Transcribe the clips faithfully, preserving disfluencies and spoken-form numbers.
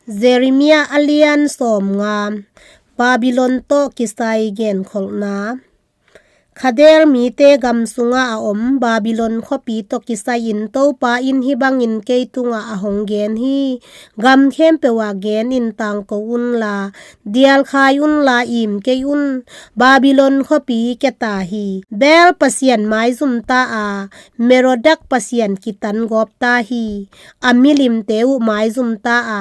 Jeremiah a lian sawmnga. Babylon tawh kisai genkholhna. Khadel mite gam sunga a om Babylon khuapi tawh kisai-in Topa in hih bangin kei tungah a hong gen hi. Gam khempeuh ah gen in tangko unla, dialkhai unla im kei un. Babylon khuapi kia ta hi. Bel pasian maizum ta a, Merodak pasian kitan gawp ta hi. A milimte uh maizum ta a,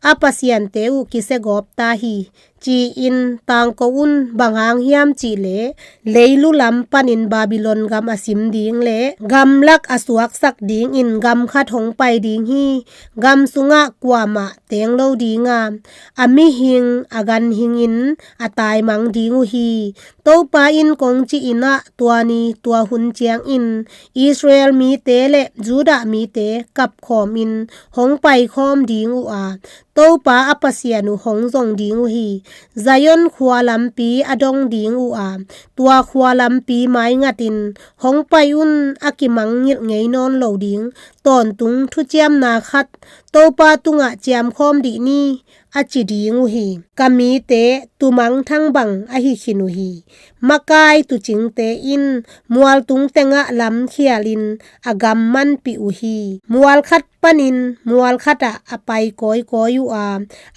a pasiante uh kisia gawp ta hi, ci-in tangko un. Bang hang hiam cih leh leilu lam panin Babylon gam a sim ding le gamlak a suaksak dingin gam khat hong pai ding hi. Gam sungah kuamah teng lo ding a, a mihing a ganhingin a taimang ding uh hi. Topa in kong cih in ah, tua ni tua hun ciangin Israel mite le Judah mite kapkhawmin hong paikhawm ding uh a, Topa a Pasian uh hong zong ding uh hi. Zion khua lampi a dong ding uh a, tua khua lampi maingatin hong pai un. A kimangngilh ngei nawn lo ding tawntung thuciamna khat Topa tungah ciamkhawm dih ni, a ci ding uh hi. Ka mite tumangthang bang ahi khin uh hi. Makai tucingte in mualtung tengah lamkhialin a gam manpih uh hi. Mual khat panin mual khatah a pai kawikawi uh a,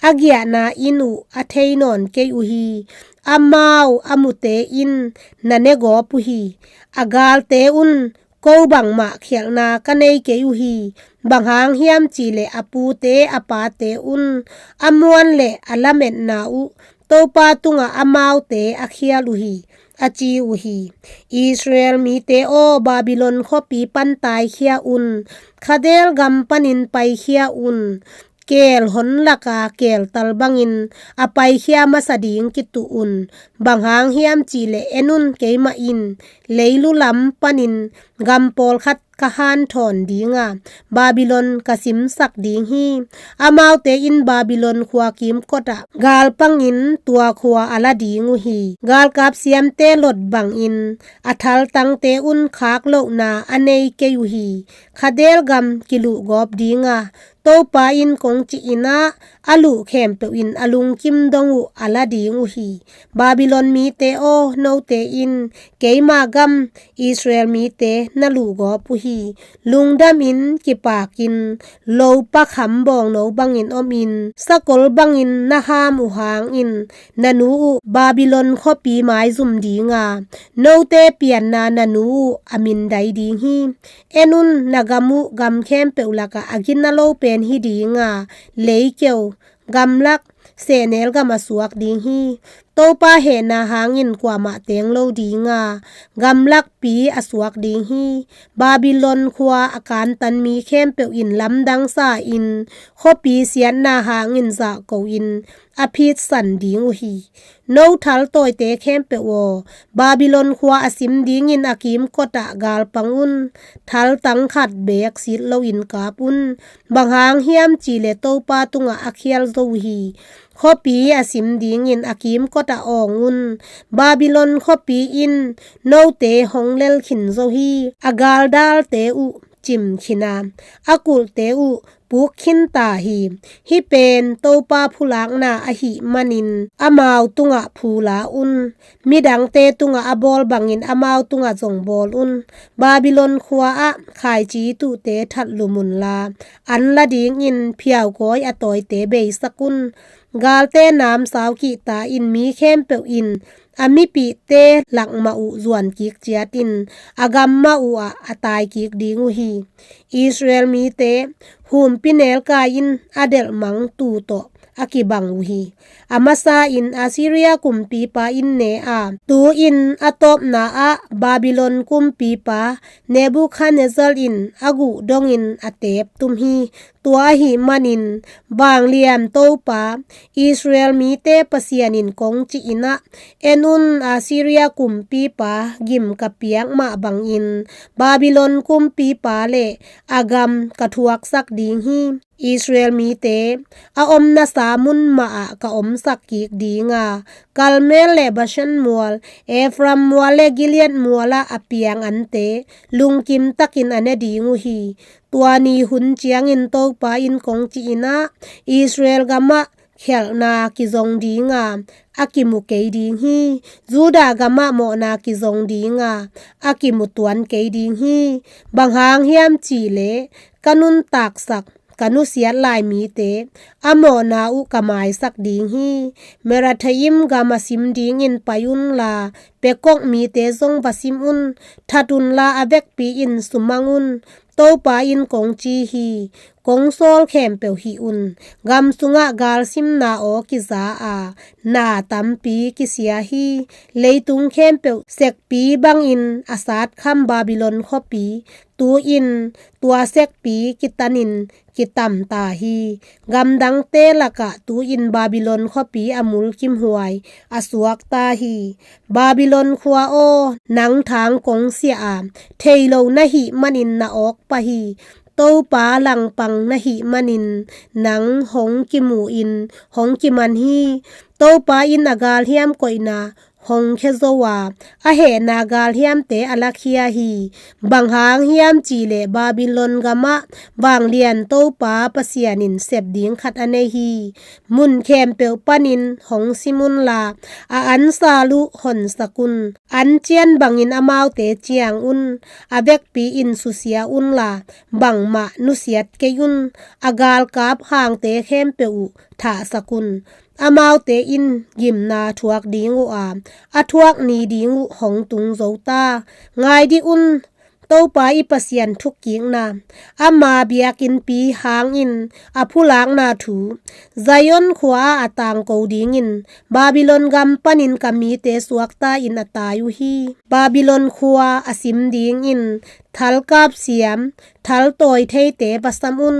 a giahna inn uh a thei nawn kei uh hi. Amau a mute in na ne gawp uh hi. A galte un ko bangmah khialhna ka nei kei uh hi. Bang hang hiam cih leh a pute a pate un a muan le a lametna uh Topa tungah amaute a khial uh hi, a ci uh hi. Israel mite aw, Babylon khuapi pan taikhia un. Khadel gam panin paikhia un. Keel hon laka keel tal bangin a paikhia masa ding kituh un. Bang hang hiam cih leh en un, keimah in leilu lam panin gam pawlkhat ka hanthawn ding a, Babylon ka simsak ding hi. Amaute in Babylon khua kimkotah galpangin tua khua a la ding uh hi. Galkap siamte lot bangin a thaltangte un khak lohna a nei kei uh hi. Khadel gam kiluhgawp ding a, Topa in kong cih in ah, a luh khempeuh in a lungkim dong uh a la ding uh hi. Babylon mite aw, note in keima gam Israel mite na luhgawp uh hi. Lungdamin kipakin lopa kham bawngno bangin omin, sakol bangin na ham uh hangin na nu uh Babylon khuapi maizum ding a, note pianna na nu uh a mindai ding hi. En un, na gam uh gam khempeuh lakah a gina lo pen hi ding a, leikeu, gamlak, sehnel gam a suak ding hi. Topa hehna hangin kuamah teng lo ding a, gamlakpi a suak ding hi. Babylon khua a kantan mi khempeuh in lamdang sa-in, khuapi siatna hangin zahko-in a phitsan ding uh hi. No thal tawite khempeuh aw, Babylon khua a sim dingin a kimkotah galpang un. Thaltang khat beek sit loin kap un. Bang hang hiam cih leh Topa tungah a khial zo uh hi. Khuapi a sim dingin a kimkotah awng un. Babylon khuapi in note hong lel khin zo hi. A galdalte uh cim khin a, a kulhte uh puk khin ta hi. Hih pen Topa phulakna ahih manin amau tungah phu la un. Midangte tungah a bawl bangin amau tungah zong bawl un. Babylon khua-ah khaici tuhte thatlum unla, an la dingin phiaukawi a tawite beisak un. Galte namsau kihta-in mi khempeuh in a mipihte lak mah uh zuan kik ciatin a gam mah uhah a tai kik ding uh hi. Israel mite humpinelkai-in a delhmang tu tawh a kibang uh hi. A masa-in Assyria kumpipa in ne a, tu-in a tawpna-ah Babylon kumpipa Nebuchadnezzar in a guh dongin a teep tum hi. Tua ahih manin vanglian Topa, Israel mite Pasian in kong cih in ah, en un, Assyria kumpipa gim ka piak mah bangin Babylon kumpipa le a gam ka thuaksak ding hi. Israel mite a omnasa mun mahah ka omsak kik dinga, Karmel le Bashan mual, Efraim mual le Gilead mualah a piang ante lungkim takin a ne ding uh hi. Tua ni hun ciangin Topa in kong ci-in ah, Israel gamah khelhna kizong dinga, a kimu kei ding hi. Judah gamah mawhna kizong dinga, a kimu tuan kei ding hi. Bang hang hiam cihleh, ka nuntaksak, ka nusiat lai mite a mawhna uh ka maisak ding hi. Merathaim gam a sim dingin pai unla, Pekok mite zong va sim un. That unla, a vekpi-in sumang un. Topa in kong ci hi. Kong sawl khempeuh hih un. Gam sungah galsimna aw kiza a, na tampi kisia hi. Leitung khempeuh sekpi bangin a satkham Babylon khuapi, tu-in tua sekpi kitanin kitam ta hi. Gamdangte lakah tu-in Babylon khuapi a mulkimhuai a suak ta hi. Babylon khua aw, nang thang kong siah a, thei lo na hih manin na awk pah hi. Topa langpang na hih manin nang hong kimu-in hong kiman hi. Topa in a galhiam koihna hong khia zo a, a hehna galhiamte a lakhia hi. Bang hang hiam cihleh, Babylon gamah vanglian Topa Pasian in sep ding khat a nei hi. Mun khempeuh panin hong sim unla, a ansal uh honsak un. An cian bangin amaute ciang un. A vekpi-in susia unla, bangmah nusiat kei un. A galkap hangte khempeuh uh thahsak un. Amaute in gimna thuak ding uh a, a thuak ni ding uh hong tung zo ta. Ngai dih un, Topa i Pasian thukkikna, ama biakinnpi hangin a phulakna thu. Zion khua-ah a tangko dingin Babylon gam panin ka mite suakta-in a tai uh hi. Babylon khua a sim dingin thalkap siam, thaltawi theite va sam un.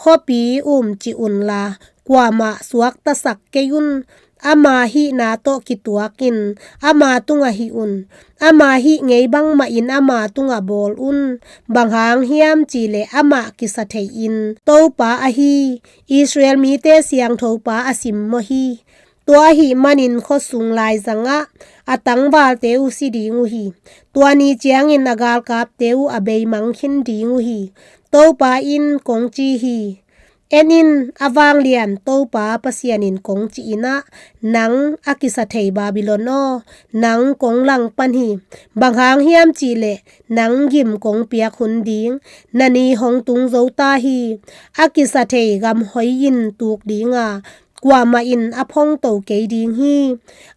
Khuapi umcih unla, kuamah suaktasak kei un. Ama hihna tawh kituakin ama tungah hih un. Ama hih ngei bangmahin ama tungah bawl un. Bang hang hiam cihleh, amah kisa thei-in Topa ahi, Israel mite Siangthopa a simmawh hi. Tua ahih manin khuasung laizangah a tangvalte uh si ding uh hi. Tua ni ciangin a galkapte uh a beimang khin ding uh hi. Topa in kong ci hi. En in, a vanglian Topa Pasian in kong ci-in ah, nang a kisa thei Babylon aw, nang kong langpan hi. Bang hang hiam cihleh, nang gim kong piak hun ding, na ni hong tung zo ta hi. A kisa thei gam hoi-in tuk dinga, kuamah in a phongto kei ding hi.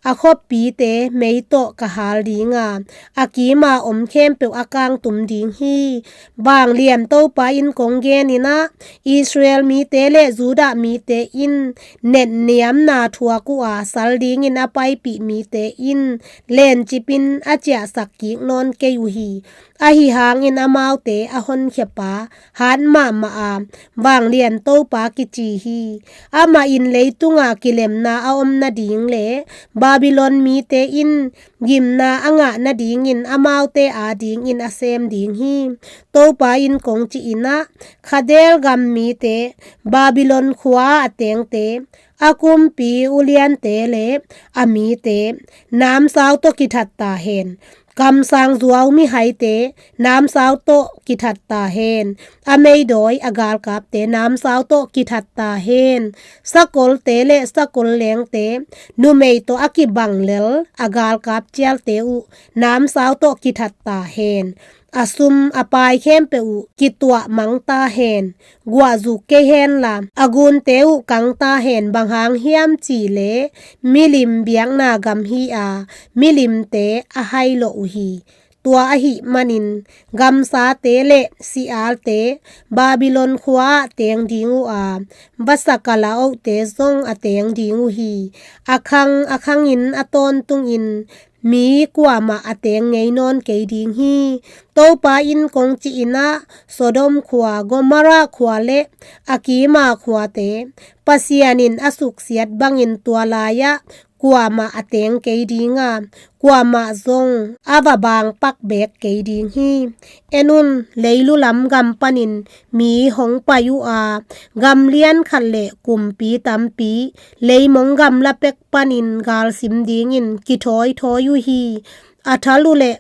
A khuapite mei tawh ka hal dinga, a kima om khempeuh a kangtum ding hi. Vanglian Topa in kong genin ah, Israel mite le Judah mite in netniamna thuak uh a, sal dingin a paipih mite in lencipin a ciahsak kik nawn kei uh hi. Ahi hangin amaute a honkhia pa hat mahmah a, vanglian Topa kici hi. Amah in leitunga kilemna a om nading le Babylon mite in gimna a ngah nadingin amaute adingin a sem ding hi. Topa in kong ci-in ah, Khadel gam mite, Babylon khua a tengte, a kumpi uliante le a mite, namsau tawh kithat ta hen. Kamsang zuau mihaite, namsau tawh kithat ta hen. A meidawi a galkapte, namsau tawh kithat ta hen. Sakolte le sakol lengte, numei tawh a kibang lel a galkap cialte uh, namsau tawh kithat ta hen. A sum a pai khempeuh uh kituah mang ta hen. Guahzuk kei henla, a gunte uh kang ta hen. Bang hang hiam cihleh, milim biakna gam hi a, milimte a hailawh uh hi. Tua ahih manin gamsate le sialte Babylon khua-ah teng ding uh a, vasakal a ohte zong a teng ding uh hi. A khang a khangin a tawntungin mi kuamah a teng ngei nawn kei ding hi. Topa in kong ci-in ah, Sodom khua, Gomorrah khua le a kima khuate, Pasian in a suksiat bangin tua lai-ah kuamah a teng kei ding a, kuamah zong a va bangpak beek kei ding hi. En un, leilu lam gam panin mi hong pai uh a, gam lian khat le kumpi tampi leimong gamla pek panin galsim dingin kithawithawi uh hi. A thal uh le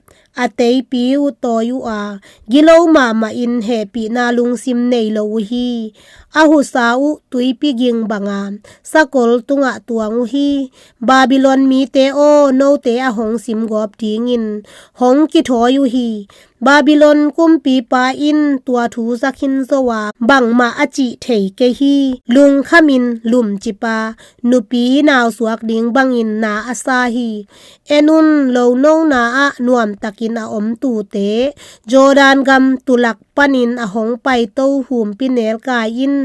a teipi uh tawi uh a, gilo mahmahin hehpihna lungsim nei lo uh hi. A husa uh tuipi ging banga sakol tungah tuang uh hi. Babylon mite aw, note a hong simgawp dingin hong kithawi uh hi. Babylon kumpipa in tua thu za khin zo a, bangmah a cih thei kei hi. Lungkhamin lumcipa nupi nausuak ding bangin na a sa hi. En un, lonona ah nuamtakin a om tute, Jordan gam tulak panin a hong paito humpinelkai in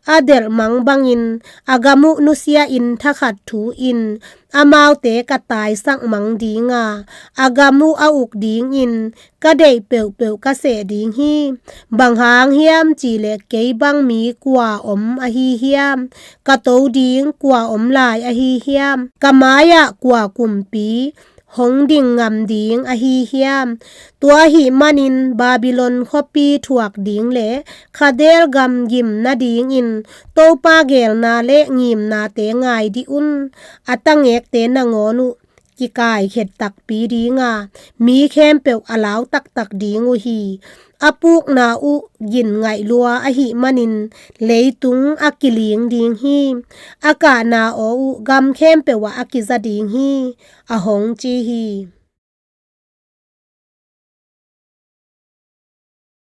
a delhmang bangin a gam uh nusia-in thakhat thu-in amaute ka taisak mang ding a, a gam uh a uk dingin ka deih peuhpeuh ka seh ding hi. Bang hang hiam cihleh kei bang mi kua om ahi hiam? Ka to ding kua om lai ahi hiam? Ka mai-ah kua kumpi hong ding ngam ding ahi hiam? Tua ahih manin Babylon khuapi thuak ding le Khaldea gam gim nadingin Topa geelna le ngimnate ngai dih un. A tangekte nangawn uh kikaikhiat takpi ding a, mi khempeuh a lau taktak ding uh hi. A pukna uh gin ngaih lua ahih manin leitung a kiling ding hi. A kahna aw uh gam khempeuh ah a kiza ding hi, a hong ci hi.